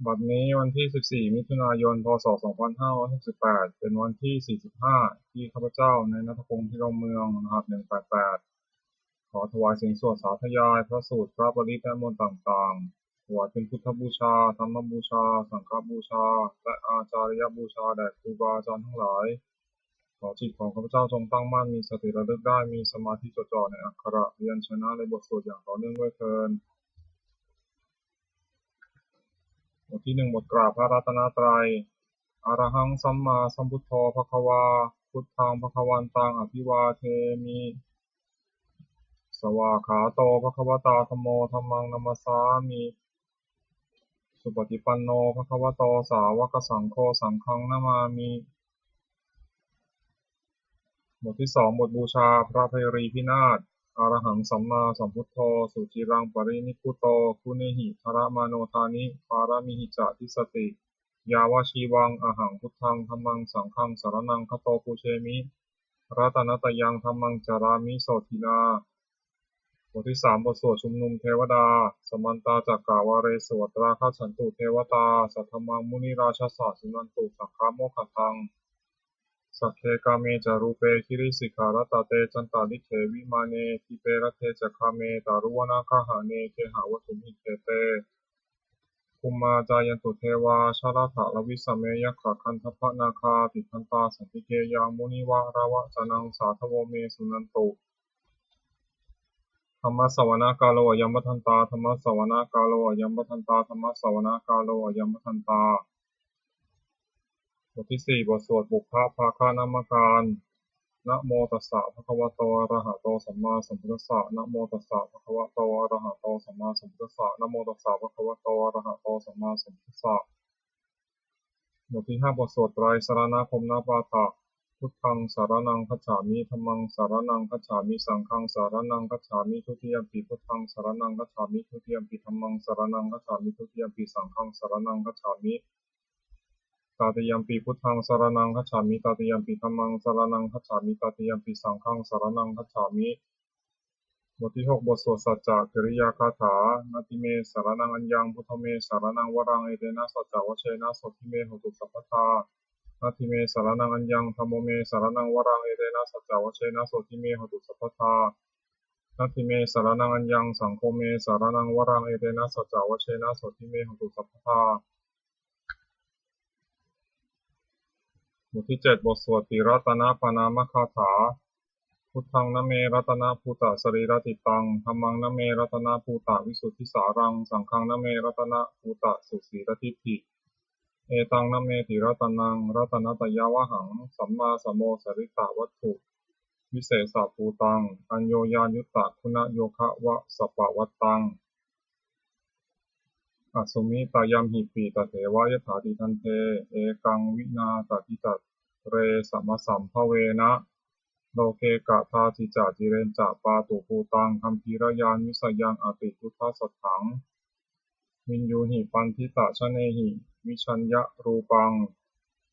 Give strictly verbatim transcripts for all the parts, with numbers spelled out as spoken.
บัดนี้วันที่ สิบสี่ มิถุนายน พ.ศ. สองพันห้าร้อยหกสิบแปด เป็นวันที่ สี่สิบห้า ที่ข้าพเจ้า นายณัฐพงษ์ พิรมเมือง รหัส หนึ่งแปดแปด ขอถวายเสียงสวดสาธยายพระสูตร พระปริตร และมนต์ต่างๆ ถวายเป็นพุทธบูชา ธรรมบูชา สังฆบูชา และอาจาริยบูชาแด่ครูบาอาจารย์ทั้งหลาย ขอจิตของข้าพเจ้าจงตั้งมั่น มีสติระลึกได้ มีสมาธิจดจ่อในอักขระพยัญชนะในบทสวดอย่างต่อเนื่องด้วยเทอญ บทที่หนึ่ง บทกราบพระรัตนตรัย Arahaṃ sammāsambuddho bhagavā, buddhaṃ bhagavantaṃ abhivādemi. Svākkhāto bhagavatā dhammo, dhammaṃ namassāmi. Supaṭipanno bhagavato sāvakasaṅgho, saṅghaṃ namāmi. บทที่สอง บทบูชาพระไพรีพินาศ Arahaṃ sammāsambuddho suciraṃ parinibbuto, guṇehi daramāno dāni pāramīhi ca dissati. Yāvajīvaṃ ahaṃ buddhaṃ dhammaṃ saṅghaṃ saraṇaṃ gato, pūjemi ratanattayaṃ dhammaṃ carāmi sotthinā. บทที่สาม บทสวดชุมนุมเทวดา Samantā cakkavāḷesu atrāgacchantu devatā, saddhammaṃ munirājassa suṇantu saggamokkhadaṃ. Sagge kāme ca rūpe girisikharataṭe cantalikkhe vimāne, dīpe raṭṭhe ca gāme taruvanagahane gehavatthumhi khette, bhummā cāyantu devā jalathalavisame yakkhagandhabbanāgā, tiṭṭhantā santike yaṃ munivaravacanaṃ sādhavo me suṇantu. Dhammassavanakālo ayambhadantā, dhammassavanakālo ayambhadantā, dhammassavanakālo ayambhadantā. บทที่สี่ บทสวดปุพพภาคณมการ Namo tassa bhagavato arahato sammāsambuddhassa. Namo tassa bhagavato arahato sammāsambuddhassa. Namo tassa bhagavato arahato sammāsambuddhassa. บทที่ห้า บทสวดไตรสรณคมนปาฐะ Buddhaṃ saraṇaṃ gacchāmi, dhammaṃ saraṇaṃ gacchāmi, saṅghaṃ saraṇaṃ gacchāmi. Dutiyampi buddhaṃ saraṇaṃ gacchāmi, dutiyampi dhammaṃ saraṇaṃ gacchāmi, dutiyampi saṅghaṃ saraṇaṃ gacchāmi. Tatiyampi buddhaṃ saraṇaṃ gacchāmi, tatiyampi dhammaṃ saraṇaṃ gacchāmi, tatiyampi saṅghaṃ saraṇaṃ gacchāmi. บทที่หก บทสวดสัจจกิริยาคาถา Natthi me saraṇaṃ aññaṃ, buddho me saraṇaṃ varaṃ, etena saccavajjena sotthi me hotu sabbadā. Natthi me saraṇaṃ aññaṃ, dhammo me saraṇaṃ varaṃ, etena saccavajjena sotthi me hotu sabbadā. Natthi me saraṇaṃ aññaṃ, saṅgho me saraṇaṃ varaṃ, etena saccavajjena sotthi me hotu sabbadā. บทที่เจ็ด บทสวดติรัตนปณามคาถา Buddhaṃ name ratanabhūtasariracitaṃ, dhammaṃ name ratanabhūtavisuddhisāraṃ, saṅghaṃ name ratanabhūtasūsīradiṭṭhi. Etaṃ name tiratanaṃ ratanattayavhaṃ, sammāsamosarittavatthu visesabhūtaṃ, aññoññayuttaguna yogavasapavattaṃ. Asmiṃ tayamhipi tatheva yathāti gandhe, ekaṃ vinā tathitare samasambhavena, loke kadāci ca cireñca pātubhūtaṃ, gambhīraññavijayaṃ atiduṭṭhasatthaṃ. Viññūhi paṇḍitajanehi vijeyya rūpaṃ,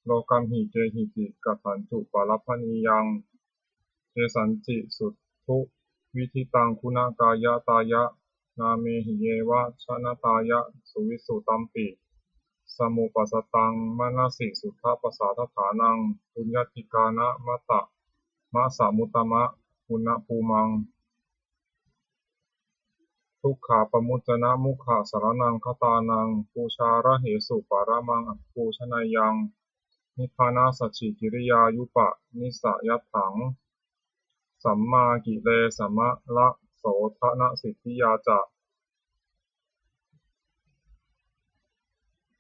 lokamhi kehici kathāncupalabhanīyaṃ. Kesañci suṭṭhu viditaṃ guṇakāyatāya, nāmehi yeva janatāya suviṃsutampi, samupajjhattaṃ manasi suddhapasādaṭṭhānaṃ, puññādhikāramatamasamuttamaṃ puññabhūmaṃ. Dukkhappamuccanamukkhasaraṇaṃ gatānaṃ, pūjārahesu paramaṃ abhipūjaneyyaṃ, nibbānasacchikiriyāyupanissayatthaṃ, sammākilesamalasodhanasiddhiyā ca.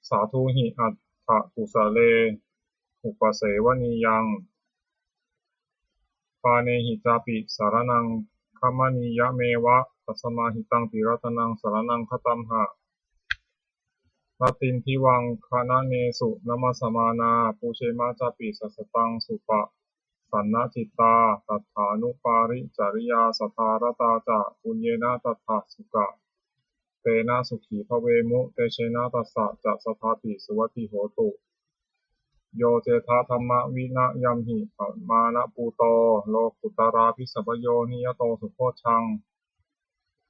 Sādhūhi atthakusale upasevanīyaṃ, pāṇehi cāpi saraṇaṃ gamanīyameva, tasmā hi taṃ tiratanaṃ saraṇaṃ gatamha. Rattindivaṃ khalanesu namassāma, pūjema cāpi sataṃ suppasannacittā, saddhānupāricariyā sattā ratā ca, puññena tattha sukha tena sukhī bhavemu, tejena tassa ca saddhāpi suvatthi hotu. Yo cettha dhammavinayaṃhi pamāṇabhūto, lokuttaradhisapayo niyato subodhaṃ,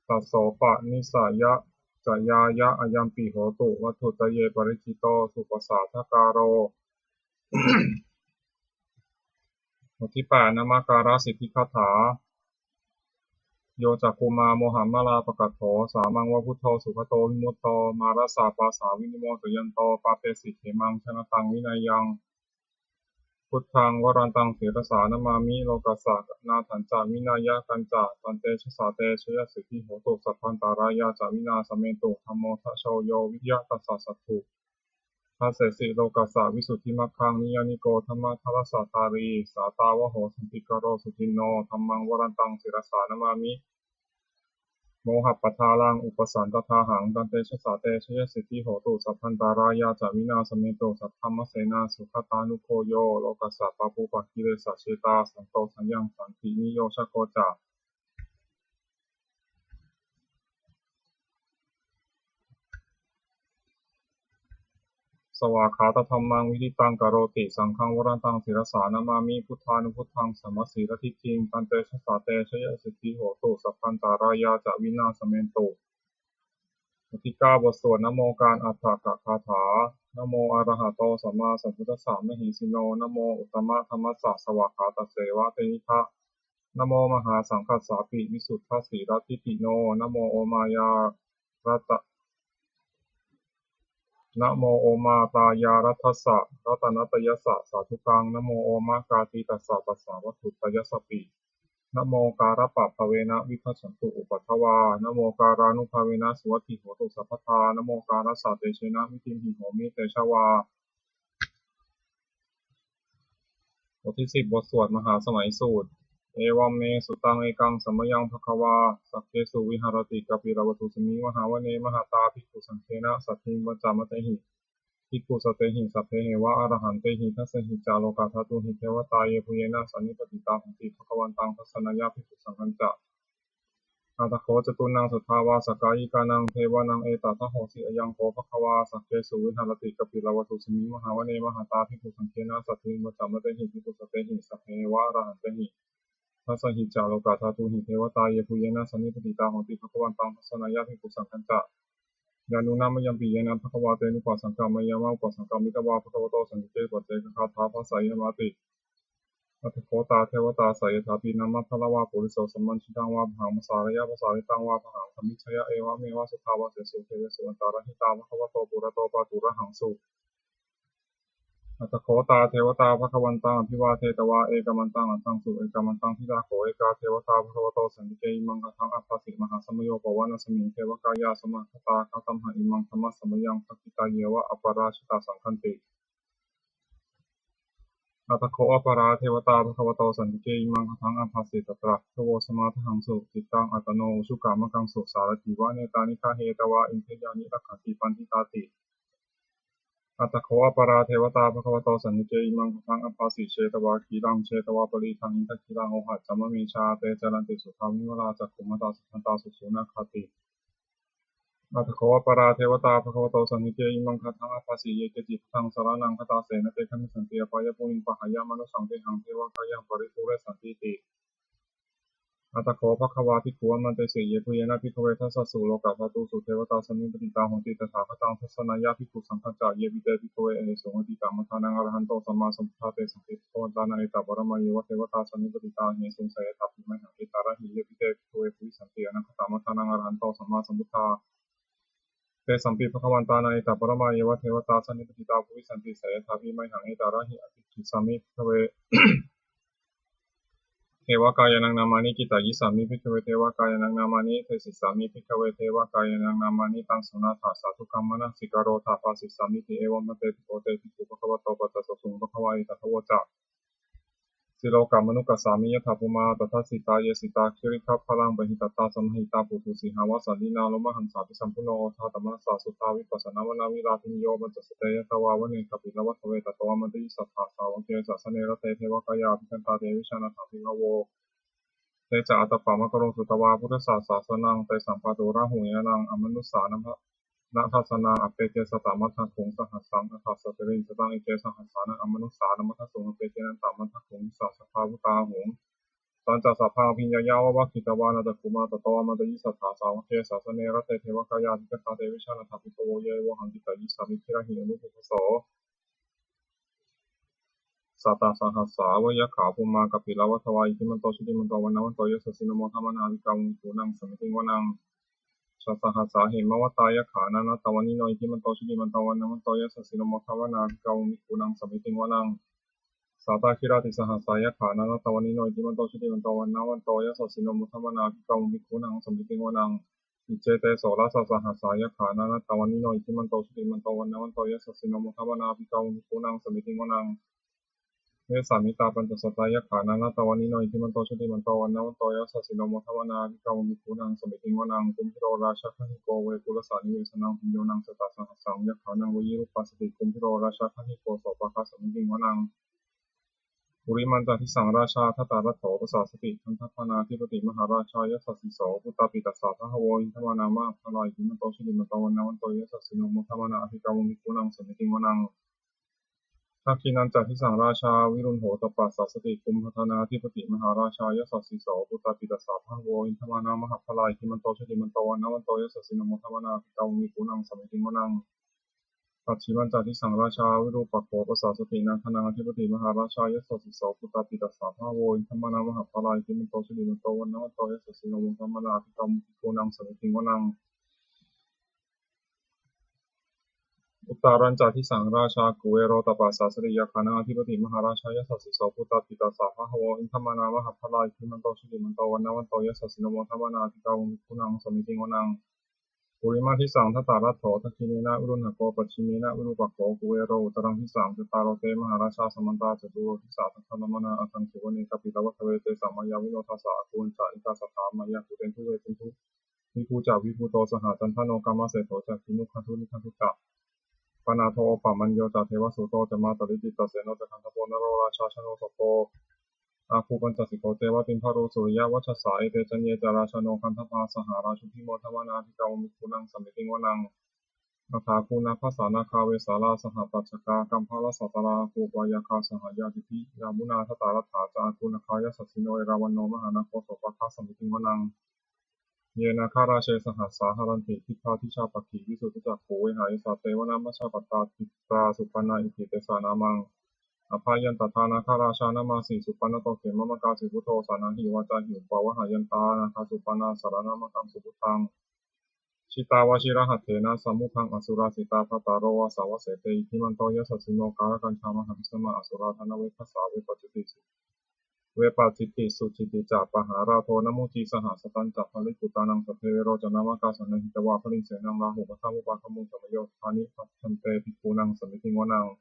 tassopanisayaṃ Saccayāya ayampi hotu, vatthuttaye parikkhito supasādakāro. บทที่แปด นมการสิทธิคาถา Yo cakkhumā mohamalāpakaṭṭho, sāmaṃ va buddho sugato vimutto, mārassa pāsā vinimocayanto, pāpesi khemaṃ janataṃ vineyyaṃ. Buddhaṃ varantaṃ sirasā namāmi, lokassa nāthañca vināyakañca, tantejasā te jayasiddhi hotu, sabbantarāyā ca vināsamentu. Dhammo dhajo yo viya tassa satthu, dassesi lokassa visuddhimaggaṃ, niyyāniko dhammadharassa dhārī, sātāvaho santikaro suciṇṇo, dhammaṃ varantaṃ sirasā namāmi, mohappadālaṃ upasantadāhaṃ, tantejasā te jayasiddhi hotu, sabbantarāyā ca vināsamentu. Saddhammasenā sugatānugo yo, lokassa pāpūpakilesajetā, santo sayaṃ santiniyojako ca, svākkhātadhammaṃ viditaṃ karoti, saṅghaṃ varantaṃ sirasā namāmi, buddhānubuddhaṃ samasīladiṭṭhiṃ, tantejasā te jayasiddhi hotu, sabbantarāyā ca vināsamentu. บทที่เก้า บทสวดนโมการอัฏฐกถา Namo arahato sammāsambuddhassa mahesino, namo uttamadhammassa svākkhātasseva tenidha, namo mahāsaṅghassāpi visuddhasīladiṭṭhino, namo omayarata namo omatāyaraddhassa ratanattayassa sādhukaṃ, namo omakātītassa tassa vatthuttayassapi, namokārappabhāvena vigacchantu upaddavā, namokārānubhāvena suvatthi hotu sabbadā, namokārassa tejena vidhimhi homi tejavā. บทที่สิบ บทสวดมหาสมัยสูตร Evaṃ me sutaṃ. Ekaṃ samayaṃ bhagavā sakkesu viharati kapilavatthusmiṃ mahāvane mahatā bhikkhusaṅghena saddhiṃ pañcamattehi bhikkhusatehi sabbeheva arahantehi. Dasahi ca lokadhātūhi devatā yebhuyyena sannipatitā honti bhagavantaṃ dassanāya bhikkhusaṅghañca. Atha kho catunnaṃ suddhāvāsakāyikānaṃ devānaṃ etadahosi: Ayaṃ kho bhagavā sakkesu viharati kapilavatthusmiṃ mahāvane mahatā bhikkhusaṅghena saddhiṃ pañcamattehi bhikkhusatehi sabbeheva arahantehi. Dasahi ca lokadhātūhi devatā yebhuyyena sannipatitā honti bhagavantaṃ dassanāya bhikkhusaṅghañca. Yannūna mayampi yena bhagavā tenupasaṅkameyyāma, upasaṅkamitvā bhagavato santike paccekagāthā bhāseyyāmāti. Atha kho tā devatā seyyathāpi nāma balavā puriso sammiñjitaṃ vā bāhaṃ pasāreyya, pasāritaṃ vā bāhaṃ sammiñjeyya, evameva suddhāvāsesu devesu antarahitā bhagavato purato pāturahaṃsu. Atha kho tā devatā bhagavantaṃ abhivādetvā ekamantaṃ aṭṭhaṃsu. Ekamantaṃ ṭhitā kho ekā devatā bhagavato santike imaṃ gāthaṃ abhāsi: Mahāsamayo pavanasmiṃ, devakāyā samāgatā, āgatamha imaṃ dhammasamayaṃ, dakkhitāyeva aparājitasaṅghanti. Atha kho aparā devatā bhagavato santike imaṃ gāthaṃ abhāsi: Tatra bhikkhavo samādahaṃsu, cittaṃ attano ujukamakaṃsu, sārathīva nettāni gahetvā, indriyāni rakkhanti paṇḍitāti. Atha kho aparā devatā bhagavato santike imaṃ gāthaṃ abhāsi: Chetvā khīlaṃ chetvā palighaṃ, indakhīlaṃ ohaccamanejā, te caranti suddhā vimalā, cakkhumatā sudantā susunāgāti. Atha kho aparā devatā bhagavato santike imaṃ gāthaṃ abhāsi: Ye keci buddhaṃ saraṇaṃ gatāse, na te gamissanti apāyabhūmiṃ, pahāya mānusaṃ dehaṃ, devakāyaṃ paripūressantīti. Atha kho bhagavā bhikkhū āmantesi: Yebhuyyena bhikkhave dasasu lokadhātūsu devatā sannipatitā honti tathāgataṃ dassanāya bhikkhusaṅghañca. Yepi te bhikkhave ahesuṃ atītamaddhānaṃ arahanto sammāsambuddhā, tesampi bhagavantānaṃ etaparamāyeva devatā sannipatitā ahesuṃ, seyyathāpi mayhaṃ etarahi. Yepi te bhikkhave bhavissanti anāgatamaddhānaṃ arahanto sammāsambuddhā, tesampi bhagavantānaṃ etaparamāyeva devatā sannipatitā bhavissanti, seyyathāpi mayhaṃ etarahi. Ācikkhissāmi bhikkhave devakāyānaṃ nāmāni, kittayissāmi bhikkhave devakāyānaṃ nāmāni, desissāmi bhikkhave devakāyānaṃ nāmāni. Taṃ suṇātha sādhukaṃ manasikarotha bhāsissāmīti. Evaṃ bhante bhikkhavo te bhikkhū bhagavato paccassosuṃ. Bhagavā etadavoca: Silokamanukassāmi, yattha bhummā tadassitā; ye sitā girigabbharaṃ, pahitattā samāhitā. Puthū sīhāva sallīnā, lomahaṃsābhisambhuno; odātamanasā suddhā, vippasannamanāvilā. Bhiyyo pañcasate ñatvā, vane kāpilavatthave; tato āmantayi satthā, sāvake sāsane rate. Devakāyā abhikkantā, te vijānātha bhikkhavo; te ca ātappamakaruṃ, sutvā buddhassa sāsanaṃ. Tesaṃ pāturahu ñāṇaṃ, amanussāna- na dassanaṃ. Appeke satamaddakkhuṃ, sahassaṃ atha sattariṃ; sataṃ eke sahassānaṃ, amanussānamaddasuṃ. Appekenantamaddakkhuṃ, disā sabbā phuṭā ahuṃ; Tañca sabbaṃ abhiññāya vavakkhitvāna cakkhumā, tato āmantayi satthā sāvake sāsane rate. Devakāyā abhikkantā te vijānātha bhikkhavo, ye vohaṃ kittayissāmi girāhi anupubbaso. Sattasahassā va yakkhā bhummā kāpilavatthavā, iddhimanto jutimanto vaṇṇavanto yasassino, modamānā abhikkāmuṃ bhikkhūnaṃ samitiṃ vanaṃ. Chasahassā hemavatā yakkhā nānattavaṇṇino, iddhimanto jutimanto vaṇṇavanto yasassino, modamānā abhikkāmuṃ bhikkhūnaṃ samitiṃ vanaṃ. Sātāgirā tisahassā yakkhā nānattavaṇṇino, iddhimanto jutimanto vaṇṇavanto yasassino, modamānā abhikkāmuṃ bhikkhūnaṃ samitiṃ vanaṃ. Iccete soḷasasahassā yakkhā nānattavaṇṇino, iddhimanto jutimanto vaṇṇavanto yasassino, modamānā abhikkāmuṃ bhikkhūnaṃ samitiṃ vanaṃ. Vessāmittā pañcasatā yakkhā nānattavaṇṇino, iddhimanto jutimanto vaṇṇavanto yasassino, modamānā abhikkāmuṃ bhikkhūnaṃ samitiṃ vanaṃ. Kumbhīro rājagahiko vepullassa nivesanaṃ, bhiyyo naṃ satasahassaṃ yakkhānaṃ payirupāsati, kumbhīro rājagahiko sopāga samitiṃ vanaṃ. Purimañca disaṃ rājā dhataraṭṭho pasāsati, gandhabbānāಧಿపతి mahārājā yasassi so. Puttāpi tassa bahavo indanāmā mahabbalā, iddhimanto jutimanto vaṇṇavanto yasassino, modamānā abhikkāmuṃ bhikkhūnaṃ samitiṃ vanaṃ. Dakkhiṇañca disaṃ rājā virūḷho tappasāsati, kumbhaṇḍānāಧಿపతి mahārājā yasassi so. Puttāpi tassa bahavo indanāmā mahabbalā, iddhimanto jutimanto vaṇṇavanto yasassino, modamānā abhikkāmuṃ bhikkhūnaṃ samitiṃ vanaṃ. Pacchimañca disaṃ rājā virūpakkho pasāsati, nāgānāಧಿపతి mahārājā yasassi so. Puttāpi tassa bahavo indanāmā mahabbalā, iddhimanto jutimanto vaṇṇavanto yasassino, modamānā abhikkāmuṃ bhikkhūnaṃ samitiṃ vanaṃ. Uttarañca disaṃ rājā kuvero tappasāsati, yakkhānaṃ ādhipati mahārājā yasassi so. Puttāpi tassa bahavo indanāmā mahabbalā, iddhimanto jutimanto vaṇṇavanto yasassino, modamānā abhikkāmuṃ bhikkhūnaṃ samitiṃ vanaṃ. Purimaṃ disaṃ dhataraṭṭho, dakkhiṇena virūḷhako, pacchimena virūpakkho, kuvero uttaraṃ disaṃ. Cattāro te mahārājā samantā caturo disā, daddallamānā aṭṭhaṃsu vane kāpilavatthave. Tesaṃ māyāvino dāsā āgū vañcanikā saṭhā, māyā kuṭeṇḍu veṭeṇḍu viṭū ca viṭuṭo saha, candano kāmaseṭṭho ca kinnughaṇḍu nighaṇḍu ca, panādo opamañño ca devasūto ca mātali, cittaseno ca gandhabbo naḷo rājā janosabho, āgū pañcasikho ceva timbarū suriyavacchasā. Ete caññe ca rājāno gandhabbā saha rājubhi, modamānā abhikkāmuṃ bhikkhūnaṃ samitiṃ vanaṃ. Athāgū nābhasā nāgā vesālā sahatacchakā, kambalassatarā āgū pāyāgā saha ñātibhi. Yāmunā dhataraṭṭhā ca āgū nāgā yasassino, erāvaṇo mahānāgo sopāga samitiṃ vanaṃ. Ye nāgarāje sahasā haranti, dibbā dijā pakkhi visuddhacakkhū, vehāyasā te vanamajjhapattā, citrā supaṇṇā iti tesa nāmaṃ. Abhayantadā nāgarājānamāsi, supaṇṇato khemamakāsi buddho, sāṇhahī vācāhi upavhayantā, nāgā supaṇṇā saraṇamakaṃsu buddhaṃ. Jitā vajirahatthena samuddaṃ asurā sitā, bhātaro vāsavassete iddhimanto yasassino, kālakañjā mahābhismā asurā dānaveghasā, vepacitti vepacitti sucitti ca pahārādo namucī saha, satañca baliputtānaṃ sabbe verocanāmakā, sannayhitvā baliṃ senaṃ rāhubhaddamupāgamuṃ, samayodāni bhaddante bhikkhūnaṃ samitiṃ vanaṃ.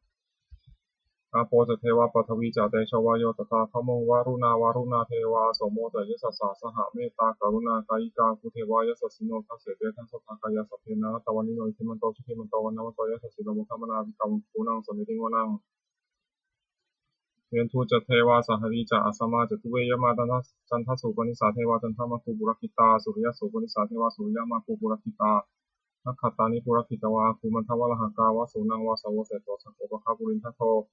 Āpo ca devā paṭhavī ca tejo vāyo tadāgamuṃ, varuṇā vāruṇā devā somo ca yasasā saha, mettākaruṇākāyikā āgū devā yasassino, dasete dasadhā kāyā sabbe nānattavaṇṇino, iddhimanto jutimanto vaṇṇavanto yasassino, modamānā abhikkāmuṃ bhikkhūnaṃ samitiṃ vanaṃ. Veṇḍū ca devā sahalī ca asamā ca duve yamā, candasūpanisā devā candamāgū purakkhitā, suriyassūpanisā devā suriyamāgū purakkhitā, nakkhattāni purakkhitvā āgū mandavalāhakā, vasūnaṃ vāsavo seṭṭho sakkopāga purindado.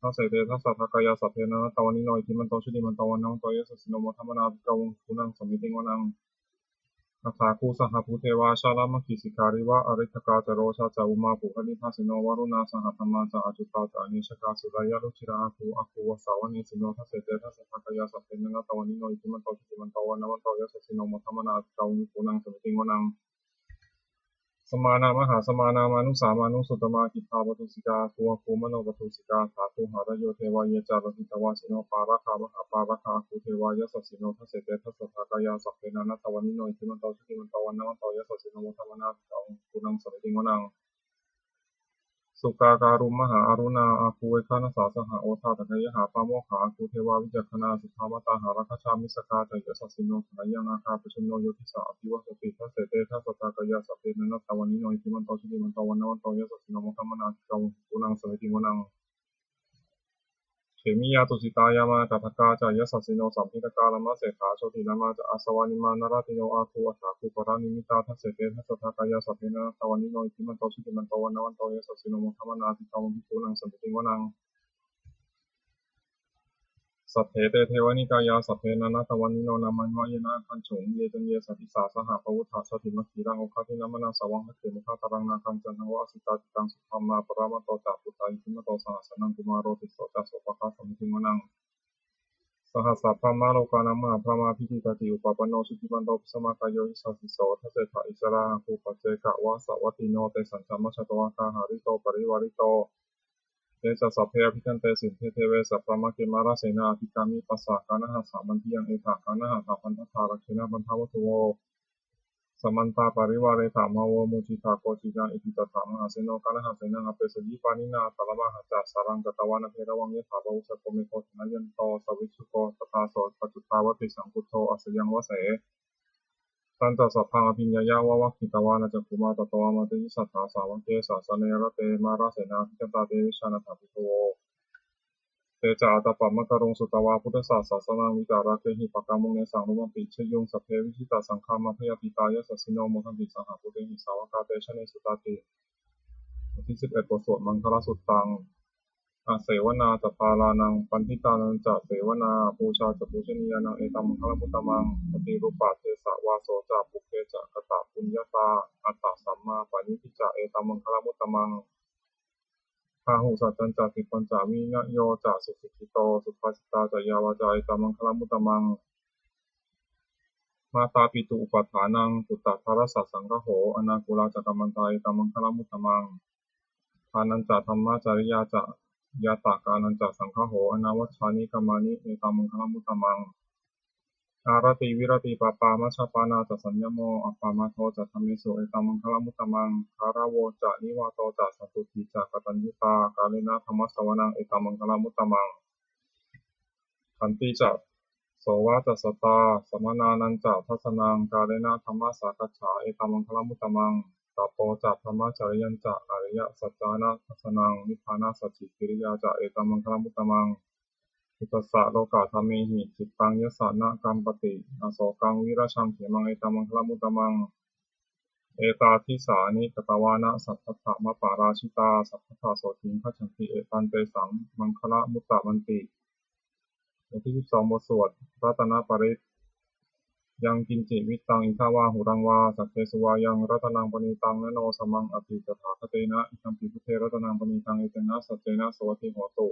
Dasete dasadhā kāyā sabbe nānattavaṇṇino, iddhimanto jutimanto vaṇṇavanto yasassino, modamānā abhikkāmuṃ bhikkhūnaṃ samitiṃ vanaṃ. Athāgū sahabhū devā jalamaggisikhāriva, ariṭṭhakā ca rojā ca umāpupphanibhāsino, varuṇā sahadhammā ca accutā ca anejakā, sūleyyarucirā āgū āgū vāsavanesino. Dasete dasadhā kāyā sabbe nānattavaṇṇino, iddhimanto jutimanto vaṇṇavanto yasassino, modamānā abhikkāmuṃ bhikkhūnaṃ samitiṃ vanaṃ. Samānā mahāsamānā mānusā mānusuttamā, khiḍḍāpadosikā āgū āgū manopadosikā. Athāgū harayo devā ye ca lohitavāsino, pāragā mahāpāragā āgū devā yasassino. Dasete dasadhā kāyā sabbe nānattavaṇṇino, iddhimanto jutimanto vaṇṇavanto yasassino, modamānā abhikkāmuṃ bhikkhūnaṃ samitiṃ vanaṃ. Sukkā karumhā aruṇā āgū veghanasā saha, odātagayhā pāmokkhā āgū devā vicakkhaṇā. Suddhā vātā hāragajā missakā ca yasassino, thanayaṃ āgā pajjunno yo disā abhivassati. Dasete dasadhā kāyā sabbe nānattavaṇṇino, iddhimanto jutimanto vaṇṇavanto yasassino, modamānā abhikkāmuṃ bhikkhūnaṃ samitiṃ vanaṃ. Khemiyā tusitā yāmā kaṭṭhakā ca yasassino, lambitakā lāmaseṭṭhā jotināmā ca āsavā, nimmānaratino āgū athāgū paranimmitā. Dasete dasadhā kāyā sabbe nānattavaṇṇino, iddhimanto jutimanto vaṇṇavanto yasassino, modamānā abhikkāmuṃ bhikkhūnaṃ samitiṃ vanaṃ. Saṭṭhete devanikāyā, saṭṭhe nānattavaṇṇino, nāmanvayena āgañchuṃ, ye caññe sadisā saha. Pavutthajātimakkhīlaṃ, oghatiṇṇamanāsavaṃ, dakkhemoghataraṃ nāgaṃ, candaṃva asitātitaṃ, subrahmā paramatto ca, puttā iddhimato saha. Sanaṅkumāro tisso ca, sopāga samitiṃ vanaṃ. Sahassabrahmalokānaṃ, mahābrahmābhitiṭṭhati, upapanno jutimanto, bhismākāyo yasassi so. Dasettha issarā āgū, paccekavasavattino, tesañca majjhato āgā, hārito parivārito. Te ca sabbe abhikkante, sinde deve sabrahmake, mārasenā abhikkāmi, passa kaṇhassa mandiyaṃ, etha gaṇhatha bandhatha, rakkhettha bandhamatthu vo. Samantā parivāretha, mā vo muñcittha koci naṃ, iti tattha mahāseno kaṇhasenaṃ apesayi, pāṇinā talamāhacca, saraṃ katvāna bheravaṃ, yathā pāvussako megho, thanayanto savijjuko, tadā so paccudāvatti, saṅkuddho asayaṃvase. Tañca sabbaṃ abhiññāya, vavakkhitvāna cakkhumā, tato āmantayi satthā, sāvake sāsane rate, mārasenā abhikkantā, te vijānātha bhikkhavo. Te ca ātappamakaruṃ, sutvā buddhassa sāsanaṃ, vītarāgehi pakkāmuṃ, nesaṃ lomampi iñjayuṃ. Sabbe vijitasaṅgāmā, bhayātītā yasassino, modanti saha bhūtehi, sāvakā te janesutāti. บทที่สิบเอ็ด บทสวดมังคลสุตตัง Asevanā ca bālānaṃ, paṇḍitānañca sevanā, pūjā ca pūjanīyānaṃ, etammaṅgalamuttamaṃ. Paṭirūpadesavāso ca, pubbe ca katapuññatā, attasammāpaṇidhi ca, etammaṅgalamuttamaṃ. Bāhusaccañca sippañca, vinayo ca susikkhito, subhāsitā ca yā vācā, etammaṅgalamuttamaṃ. Mātāpituupaṭṭhānaṃ, puttadārassa saṅgaho, anākulā ca kammantā, etammaṅgalamuttamaṃ. Dānañca dhammacariyā ca, ñātakānañca saṅgaho, anavajjāni kammāni, etammaṅgalamuttamaṃ. Āratī viratī pāpā, majjapānā ca saññamo, appamādo ca dhammesu, etammaṅgalamuttamaṃ. Gāravo ca nivāto ca, santuṭṭhī ca kataññutā, kālena dhammassavanaṃ, etammaṅgalamuttamaṃ. Khantī ca sovacassatā, samaṇānañca dassanaṃ, kālena dhammasākacchā, etammaṅgalamuttamaṃ. Tapo ca brahmacariyañca, ariyasaccāna dassanaṃ, nibbānasacchikiriyā ca, etammaṅgalamuttamaṃ. Phuṭṭhassa lokadhammehi, cittaṃ yassa na kampati, asokaṃ virajaṃ khemaṃ, etammaṅgalamuttamaṃ. Etādisāni katvāna, sabbatthamaparājitā, sabbattha sotthiṃ gacchanti, etaṃ tesaṃ maṅgalamuttamanti. บทที่สิบสอง บทสวดรัตนปริตร Yaṅkiñci vittaṃ idha vā huraṃ vā, saggesu vā yaṃ ratanaṃ paṇītaṃ, na no samaṃ atthi tathāgatena, idampi buddhe ratanaṃ paṇītaṃ, etena saccena suvatthi hotu.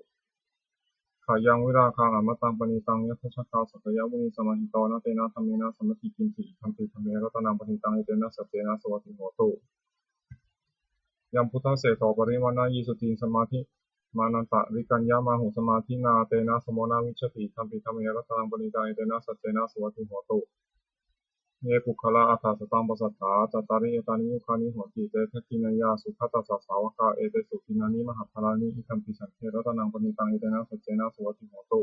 Khayaṃ virāgaṃ amataṃ paṇītaṃ, yadajjhagā sakyamunī samāhito, na tena dhammena samatthi kiñci, idampi dhamme ratanaṃ paṇītaṃ, etena saccena suvatthi hotu. Yambuddhaseṭṭho parivaṇṇayī suciṃ, samādhimānantarikaññamāhu, samādhinā tena samo na vijjati, idampi dhamme ratanaṃ paṇītaṃ, etena saccena suvatthi hotu. Ye puggalā aṭṭha sataṃ pasatthā, cattāri etāni yugāni honti, te dakkhiṇeyyā sugatassa sāvakā, etesu dinnāni mahapphalāni, idampi saṅghe ratanaṃ paṇītaṃ, etena saccena suvatthi hotu.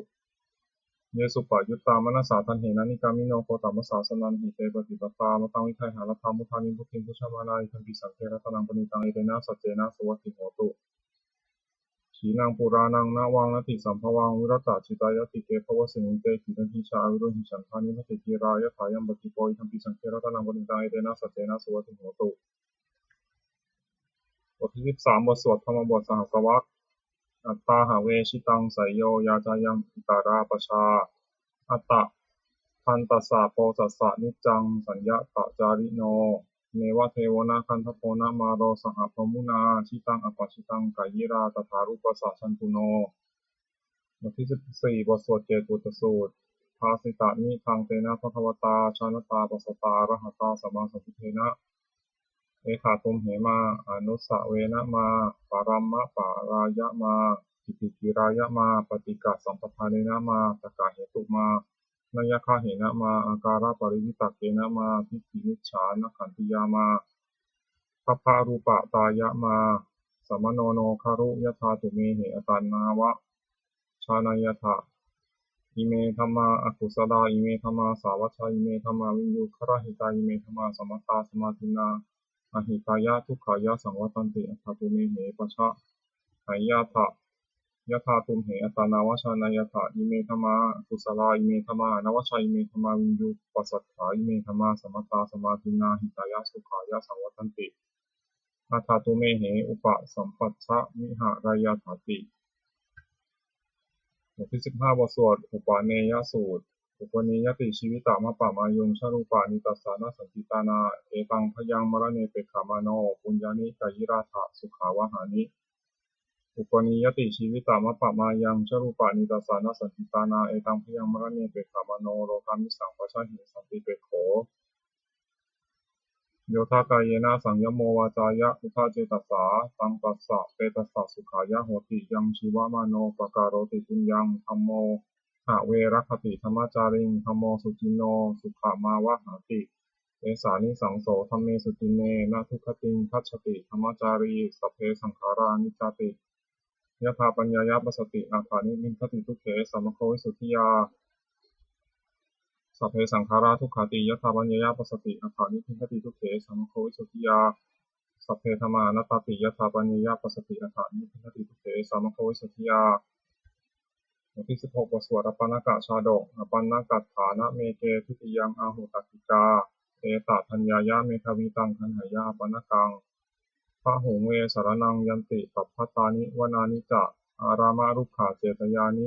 Ye suppayuttā manasā daḷhena, nikkāmino gotamasāsanamhi, te pattipattā amataṃ vigayha, laddhā mudhā nibbutiṃ bhuñjamānā, idampi saṅghe ratanaṃ paṇītaṃ, etena saccena suvatthi hotu. Khīṇaṃ purāṇaṃ navaṃ natthi sambhavaṃ, virattacittāyatike pavasine te, giriṃ gajā avirūḷhichandā, nivāti dhīrā yathāyampadīpo, idampi saṅghe ratanaṃ paṇītaṃ, etena saccena suvatthi hotu. บทที่สิบสาม บทสวดธรรมบทสหัสสวรรค Attāhave jitaṃ seyyo, yā cāyaṃ itarā pajā, attamantajā bojjhassa, niccaṃ saññatacārino, neva devo na gandhabbo na māro, saha brahmunā jitaṃ apajitaṃ, kāyirā tathārūpassa chanduṇṇo. บทที่สิบสี่ บทสวดเกตุตสูตร Bhāsitamidaṃ tena bhagavatā, jānatā passatā arahatā, sammāsambuddhena, etha tumhe mā, anussavena mā, paramapārāya mā, kittipirāya mā, paṭighasampadanena mā, takkhetu mā, nayaggāhena mā, ākāraparivitakkena mā, diṭṭhimicchānakkhantiyā mā, pabbarūpatāya mā, samāno no khāru yathā tumhehi, attanāva jānayyatha. Ime dhammā akusalā, ime dhammā sāvajjā, ime dhammā viññugarahitā, ime dhammā samattā samādinnā, ahitāya dukkhāya saṃvattanti, atthā tumhehi pajānāyyatha, yathā tumhe attanāva jānayyatha. Ime dhammā kusalā, ime dhammā anavajjā, ime dhammā viññuppasatthā, ime dhammā samattā samādinnā, hitāya sukhāya saṃvattanti, atthā tumhehi upasampajja vihārayyatthāti. บทที่สิบห้า บทสวดอุปเนยสูตร Upanīyati jīvitamadhāpamāyuṃ, sarūpāni tassa na santi tāṇā, etaṃ bhayaṃ maraṇe pekkhamāno, puññāni kayirātha sukhāvahāni. Upanīyati jīvitamadhāpamāyuṃ, sarūpāni tassa na santi tāṇā, etaṃ bhayaṃ maraṇe pekkhamāno, rogāmisaṃ pajāhi santi pekkho. Yodha kāyena saṃyamo vācāya uda cetasā, taṃ tassa petassa sukhāya hoti. Yaṃ jīvamāno pakaroti puññaṃ, dhammo have rakkhati dhammacāriṃ, dhammo suciṇṇo sukhamāvahati. Esānisaṃso dhamme suciṇṇe, na dugatiṃ gacchati dhammacārī. Sabbe saṅkhārā aniccāti, yadā paññāya passati, atha nibbindati dukkhe, sammako visuddhiyā. Sabbe saṅkhārā dukkhāti, yadā paññāya passati, atha nibbindati dukkhe, sammako visuddhiyā. Sabbe dhammā anattāti, yadā paññāya passati, atha nibbindati dukkhe, sammako visuddhiyā. บทที่สิบหก บทสวดอัปปณกชาดก Appannagatthānameke dutiyaṃ ahu takkikā, etadaññāya medhāvī taṃ gaṇhāya appannaṃ. Bahuṃ ve saraṇaṃ yanti pabbatāni vanāni ca, ārāmarukkhacetyāni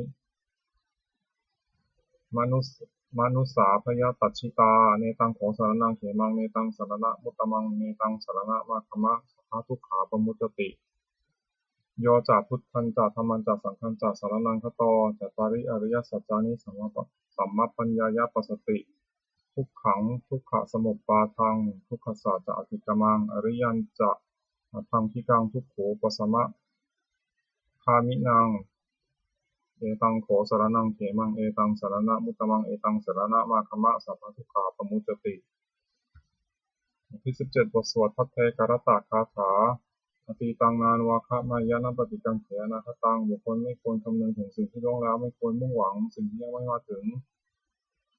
manus- manussā bhayataccitā, netaṃ kho saraṇaṃ khemaṃ, netaṃ saraṇamuttamaṃ, netaṃ saraṇamāgama, sabbadukkhā pamuccati. Yo ca buddhañca dhammañca saṅghañca saraṇaṃ gato, cattāri ariyasaccāni sammapa- sammapaññāya passati, dukkhaṃ dukkhasamuppādaṃ dukkhassa ca atikkamaṃ, ariyañca aṭṭhaṅgikaṃ dukkhūpasamagāminaṃ. Etaṃ kho saraṇaṃ khemaṃ, etaṃ saraṇamuttamaṃ, etaṃ saraṇamāgama, sabbadukkhā pamuccati. บทที่สิบเจ็ด บทสวดภัทเทกรัตตคาถา Atītaṃ nānvāgameyya nappaṭikaṅkhe anāgataṃ. บุคคลไม่ควรคำนึงถึงสิ่งที่ล่วงแล้ว ไม่ควรมุ่งหวังสิ่งที่ยังไม่มาถึง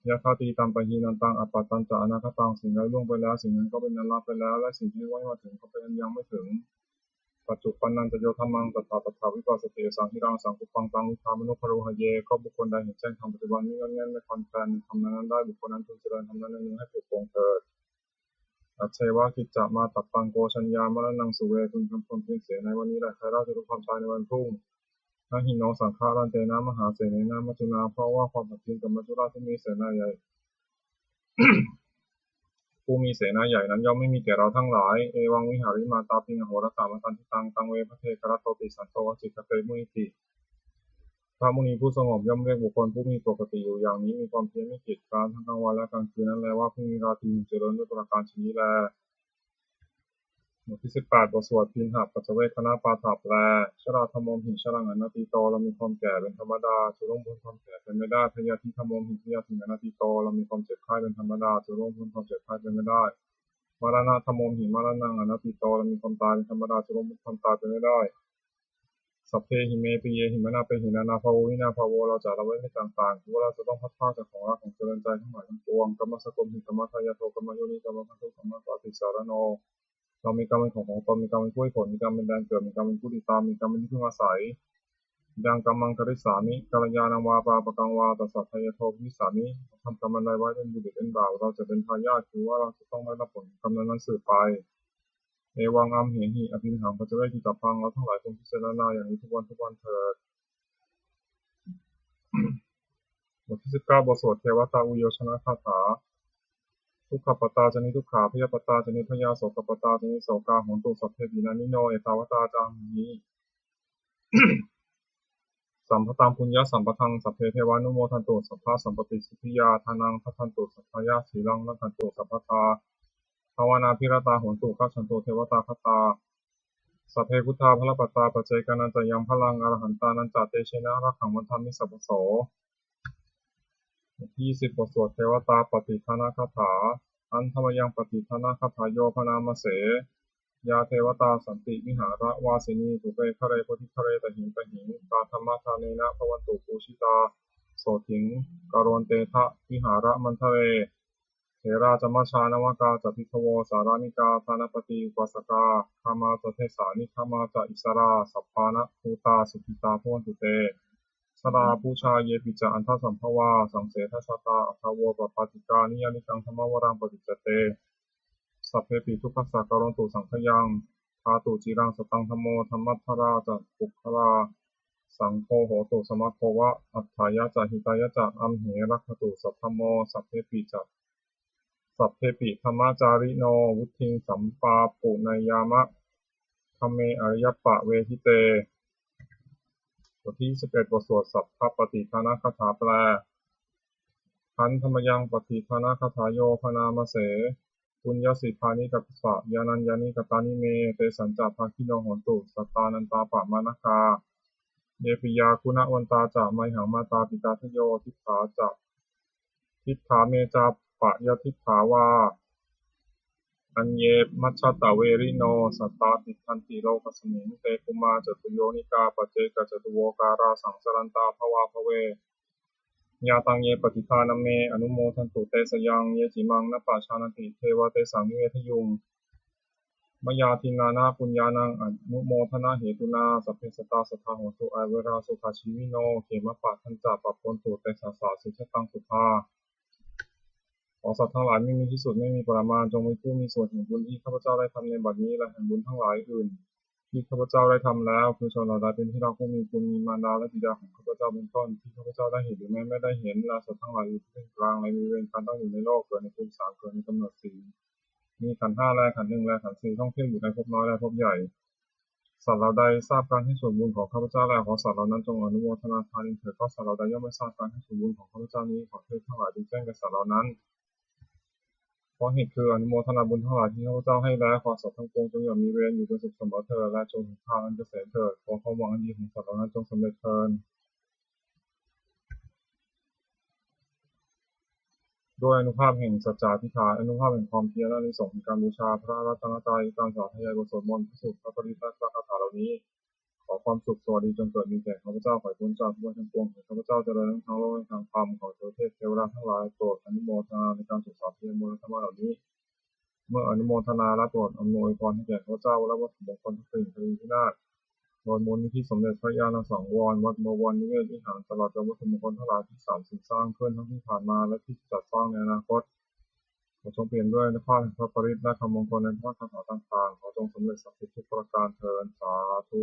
Yadatītampahīnantaṃ appattañca anāgataṃ. สิ่งใดล่วงไปแล้ว สิ่งนั้นก็เป็นอันละไปแล้ว และสิ่งที่ยังไม่มาถึงก็เป็นอันยังไม่ถึง Paccuppannañca yo dhammaṃ tattha tattha vipassati, asaṃhiraṃ asaṅkuppaṃ taṃ viddhā manubrūhaye. ก็บุคคลใดเห็นแจ้งธรรมปัจจุบัน ไม่งอนแง่นไม่คลอนแคลนในธรรมนั้นๆได้ บุคคลนั้นพึงเจริญธรรมนั้นเนืองๆให้ปลุกปลงเถิด Ajjeva kiccamātappaṃ ko jaññā maraṇaṃ suve. พึงทำความเพียรเสียในวันนี้แหละ ใครเล่าจะรู้ความตายในวันพรุ่ง Na hi no saṅgarantena mahāsenena maccunā. เพราะว่าความผัดเพี้ยนกับมัจจุราชผู้มีเสนาใหญ่ ผู้มีเสนาใหญ่นั้นย่อมไม่มีแก่เราทั้งหลาย Evaṃ vihārimātāpiṃ ahorattamatanditaṃ, taṃ ve bhaddekarattoti santo ācikkhate munīti. พระมุนีผู้สงบย่อมเรียกบุคคลผู้มีปกติอยู่อย่างนี้ มีความเพียรไม่เกียจคร้านทั้งกลางวันและกลางคืนนั้นแลว่า ผู้มีราตรีหนึ่งเจริญด้วยประการฉะนี้แล บทที่สิบแปด บทสวดทิฏฐปัจจเวกขณปาฐะแปล Jarādhammomhi jaraṃ anatīto. เรามีความแก่เป็นธรรมดา จะล่วงพ้นความแก่ไปไม่ได้ Byādhidhammomhi byādhiṃ anatīto. เรามีความเจ็บไข้เป็นธรรมดา จะล่วงพ้นความเจ็บไข้ไปไม่ได้ Maraṇadhammomhi maraṇaṃ anatīto. เรามีความตายเป็นธรรมดา จะล่วงพ้นความตายไปไม่ได้ Sabbehi me piyehi manāpehi nānābhāvo vinābhāvo. เราจะละเว้นไม่ต่างๆ คือว่าเราจะต้องพลัดพรากจากของรักของเจริญใจทั้งหลายทั้งปวง Kammassakomhi kammadāyādo kammayoni kammabandhu kammapaṭisaraṇo. เรามีกรรมเป็นของของตน มีกรรมเป็นผู้ให้ผล มีกรรมเป็นแดนเกิด มีกรรมเป็นผู้ติดตาม มีกรรมเป็นที่พึ่งอาศัย Yaṃ kammaṃ karissāmi kalyāṇaṃ vā pāpakaṃ vā tassa dāyādo bhavissāmi. ทำกรรมอันใดไว้เป็นบุญหรือเป็นบาป เราจะเป็นทายาท คือว่าเราจะต้องได้รับผลของกรรมนั้นๆสืบไป Evaṃ amhehi abhiṇhaṃ paccavekkhitabbā. เราทั้งหลายควรพิจารณาอย่างนี้ทุกวันทุกวันเถิด บทที่สิบเก้า บทสวดเทวตาอุยโยชนคาถา Dukkhappattā ca niddukkhā bhayappattā ca nibbhayā, sokappattā ca nissokā hontu sabbepi pāṇino. Ettāvatā ca amhehi sambhataṃ puññasampadaṃ sabbe devānumodantu sabbasampattisiddhiyā. Dānaṃ dadantu saddhāya sīlaṃ rakkhantu sabbadā, bhāvanābhiratā hontu gacchantu devatāgatā. Sabbe buddhā balappattā paccekānañca yaṃ balaṃ arahantānañca tejena rakkhaṃ bandhāmi sabbaso. บทที่ยี่สิบ บทสวดเทวตาปัตติทานคาถา Handa mayaṃ pattidānagāthāyo bhaṇāma se. Yā devatā santi vihāravāsinī, thūpe ghare bodhighare tahiṃ tahiṃ, tā dhammadānena bhavantu pūjitā, sotthiṃ karontedha vihāramaṇḍale. Therā ca majjhā navakā ca bhikkhavo, sārāmikā dānapatī upāsakā, gāmā ca desā nigamā ca issarā, sappāṇabhūtā sukhitā bhavantu te. Jalābujā yepi ca aṇḍasambhavā, saṃsedajātā athavopapātikā, niyyānikaṃ dhammavaraṃ paṭicca te, sabbepi dukkhassa karontu saṅkhayaṃ. Ṭhātu ciraṃ sataṃ dhammo, dhammaddharā ca puggalā, saṅgho hotu samaggo va, atthāya ca hitāya ca. Amhe rakkhatu saddhammo, sabbepi ca, sabbepi dhammacārino, vuḍḍhiṃ sampāpuṇeyyāma, dhamme ariyappavedite. บทที่สิบเอ็ด บทสวดสัพพปฏิทานคาถาแปล Handa mayaṃ pattidānagāthāyo bhaṇāma se. Puññassi pāṇi kappassa, yānaññāni katāni me, tesañca bhāgino hontu, sattānantāpamāṇakā. Ye piyā guṇavantā ca, mayhaṃ mātāpitādayo, diṭṭhā ca, diṭṭhā me ca payādiṭṭhā vā, aññe majjhattaverino, sattā tiṭṭhanti lokasmiṃ, te bhummā catuyogikā, paccekacatuvokārā, saṃsarantā bhavābhave. Yā taṃ ye pattidānamme, anumodantu te sayaṃ, ye cimaṃ na pajānanti, deva tesaṃ nivedayuṃ. Mayā dinnāna puññānaṃ, anumodanahetunā, sabbe sattā sadā hontu, averā sukhajīvino, khemappadañca pabhontu, te sassāsi jataṃ sukhā. ขอสัตว์ทั้งหลายไม่มีที่สุด ไม่มีปริมาณ จงเป็นผู้มีส่วนแห่งบุญที่ข้าพเจ้าได้ทำในบัดนี้ และแห่งบุญทั้งหลายอื่น ที่ข้าพเจ้าได้ทำแล้ว คือชนเหล่าใดเป็นที่รักผู้มีคุณ มีมารดาและบิดาของข้าพเจ้าเป็นต้น ที่ข้าพเจ้าได้เห็นหรือแม้ไม่ได้เห็น และสัตว์ทั้งหลายอื่นที่เป็นกลาง ในบริเวณการตั้งอยู่ในโลก เกิดในภูมิสาม เกิดในกำเนิดสี่ มีขันธ์ห้าและขันธ์หนึ่งและขันธ์สี่ ท่องเที่ยวอยู่ในภพน้อยและภพใหญ่ สัตว์เหล่าใดทราบการให้ส่วนบุญของข้าพเจ้าแล้ว ขอสัตว์เหล่านั้นจงอนุโมทนาทานเองเถิด เพราะสัตว์เหล่าใดย่อมไม่ทราบการให้ส่วนบุญของข้าพเจ้านี้ ขอเทพทั้งหลายจงแจ้งแก่สัตว์เหล่านั้น เพราะเหตุคืออนุโมทนาบุญทั้งหลายที่ข้าพเจ้าให้แล้ว ขอสัตว์ทั้งปวงจงอย่ามีเวร อยู่เป็นสุขเสมอเถิด และจงถึงทางอันเกษมเถิด ขอความหวังอันดีของสัตว์เหล่านั้นจงสำเร็จเทอญ ด้วยอานุภาพแห่งสัจจาธิษฐาน อานุภาพแห่งความเพียร และอานิสงส์แห่งการบูชาพระรัตนตรัย การสาธยายบทสวดมนต์ พระสูตร พระปริตร และพระคาถาเหล่านี้ ขอความสุขสวัสดีจงเกิดมีแก่ข้าพเจ้า ขอให้พ้นจากทุกข์ภัยทั้งปวง ขอให้ข้าพเจ้าเจริญทั้งทางโลกและทางธรรม ขอเทวเทวดาทั้งหลายโปรดอนุโมทนาในการสวดสาธยายมนต์และธรรมะเหล่านี้ เมื่ออนุโมทนาแล้วโปรดอำนวยพรให้แก่ข้าพเจ้า และวัตถุมงคลทุกสิ่ง คดีพินาศ โดยมูลนิธิสมเด็จพระญาณสังวร วัดบวรนิเวศวิหาร ตลอดจนวัตถุมงคลทั้งหลายที่สามสิ่งสร้างขึ้นทั้งที่ผ่านมาและที่จะจัดสร้างในอนาคต ขอจงเปี่ยมด้วยอานุภาพแห่งพระปริตรและคำมงคลในพระคาถาต่างๆ ขอจงสำเร็จศักดิ์สิทธิ์ทุกประการเทอญ สาธุ